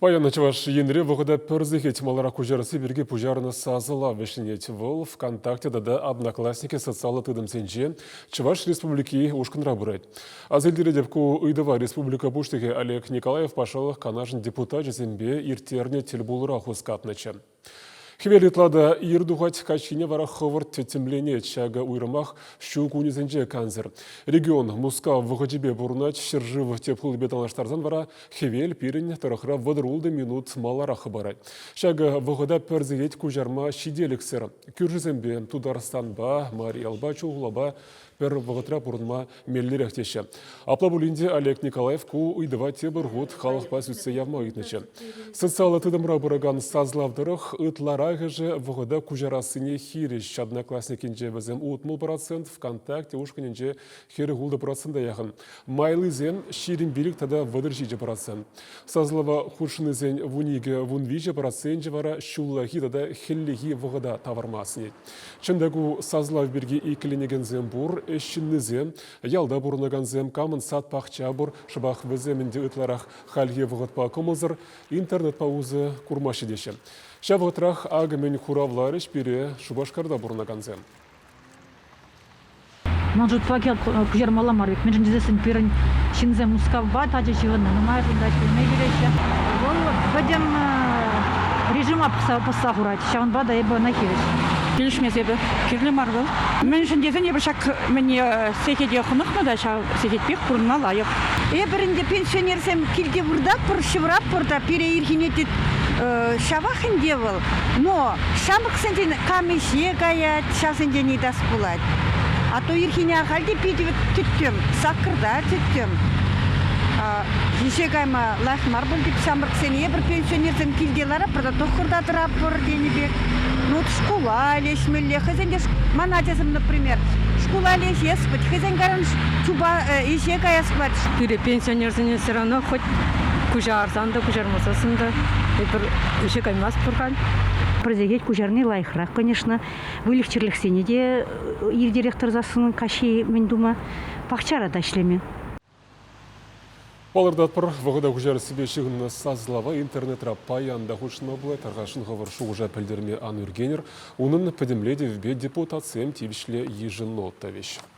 Паян Чӑваш Енре вӑхӑта пӗр сехет маларах куҫарасси пирки пуҫарнӑ сасӑлав вӗҫленет. Вӑл ВКонтакте тата Одноклассники социаллӑ тытӑмсенче Чӑваш Республики ушкӑнра пырать. Аса илтеретӗп, ку ыйтӑва республика Пуҫлӑхӗ Олег Николаев Патшалӑх Канашӗн депутачӗсемпе ирттернӗ тӗлпулура хускатнӑччӗ. Хӗвел ытла та ир тухать, каҫхине вара хӑвӑрт тӗттӗмленет. Ҫакӑ уйрӑмах ҫу кунӗсенче кансӗр. Регион Мускав вӑхӑчӗпе пурӑнать, ҫӗршыв тӗп хулипе танлаштарсан вара хӗвел пирӗн тӑрӑхра 36 минут маларах хӑпарать. Ҫакӑ вӑхӑта пӗр сехет куҫарма ҫителӗксӗр. Кӳршӗсемпе Тутарстанпа, Мари Элпа, Чулхулапа пӗр вӑхӑтра пурӑнма меллӗрех теҫҫӗ. Апла пулин те Олег Николаев ку ыйтӑва тепӗр хут халӑхпа сӳтсе явма ыйтнӑччӗ. Социаллӑ тытӑмра пыракан сасӑлав тӑрӑх ытларахӑшӗ вӑхӑта куҫарассине хирӗҫ. Одноклассникинче вӗсем 60%, ВКонтакте ушкӑнӗнче 46 процента яхӑн. Майлисем 25 тата 37%. Сасӑлава хутшӑннисен 12-13 проценчӗ вара ҫуллахи тата хӗллехи вӑхӑта тавӑрма сӗнет. Чӑн та ку сасӑлав пирки иккӗленекенсем пур, ӗҫ ҫыннисем, ялта пурӑнакансем, камӑн сад-пахча пур, шӑпах вӗсем ӗнтӗ ытларах хальхи вӑхӑтпа кӑмӑлсӑр, интернетпа усӑ курмаҫҫӗ теҫҫӗ. Ҫав вӑхӑтрах акӑ мӗн хуравларӗҫ пире Шупашкарта пурӑнакансем. Ман шутпа куҫармалла мар пек. Мӗншӗн тесессӗн пирӗн ҫынсем Мускавпа тачӑ ҫыхӑннӑ, нумайӑшӗ унта ӗҫлеме ҫӳреҫҫӗ. Вӑл пӗтӗм режима пӑсса хурать. Ҫавӑнпа та эпӗ ӑна хирӗҫ. Килӗшмест эпӗ. Кирлӗ мар вӑл. Мӗншӗн тесен эпӗ ҫак мӗне сехете хӑнӑхнӑ та ҫав сехетпех пурӑнма лайӑх. Эпир ӗнтӗ пенсионерсем килте выртатпӑр, ҫывӑратпӑр та пире ирхине тет ҫавах ӗнтӗ вӑл. Но ҫамрӑксенчен кам ӗҫе каять, ҫавсенчен ыйтас пулать. А то ирхине ахаль те питӗ тӗттӗм, саккӑрта тӗттӗм. Ӗҫе кайма лайӑх мар пуль теп ҫамрӑксене. Эпир пенсионерсем килте ларатпӑр та тӑххӑрта тӑратпӑр тенӗ пек. Ну вот шкула леҫмелле. Хӑйсен те ман ачасем, например, шкула леҫес пулать, хӑйсен кайран чупа ӗҫе каяс пулать. Пире пенсионерсене все равно хоть куҫарсан та, куҫармасассӑн та эпир ӗҫе каймастпӑр халь. Пӗр сехет куҫарни лайӑхрах, конечно. Выльӑх-чӗрлӗхсене те иртерех тӑрсассӑн каҫхи мӗн тума, пахчара та ӗҫлеме. Палӑртатпӑр, вӑхӑта куҫарассипе ҫыхӑннӑ сасӑлава интернетра паян та хутшӑнма пулать. Тархасшӑн хӑвӑр шухӑша пӗлтерме ан ӳркенӗр. Унӑн пӗтӗмлетӗвӗпе депутатсем тивӗҫлӗ йышӑну тӑвӗҫ.